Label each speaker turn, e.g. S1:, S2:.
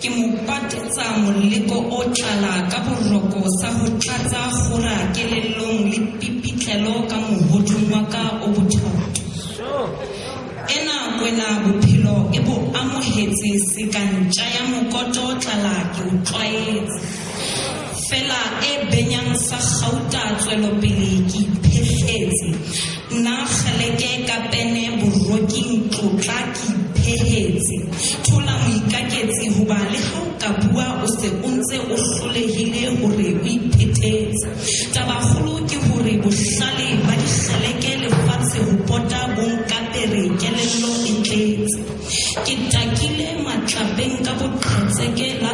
S1: Ke mo patetsa moleko o tlala ka boroko sa ho tlatsa kgora kelellong le pipitlelo ka mohodung wa ka o bothotho. Ena kwena bophelo e bo amohetse seka ntja ya mokoto tlala ke o tlwaetse. Fela e benyang sa kgauta tswelopele ke iphehletse. Nna kgeleke ka pene boroking tlotla ke iphehetse. Thola moikaketsi hoba le ha o ka bua o se o ntse o hlolehile hore o iphethetse. Tabakgolo ke hore bohlale ba dikgeleke lefatshe ho pota bo nkapere kelello e tletse. Ke takile matlapeng ka boqhetseke la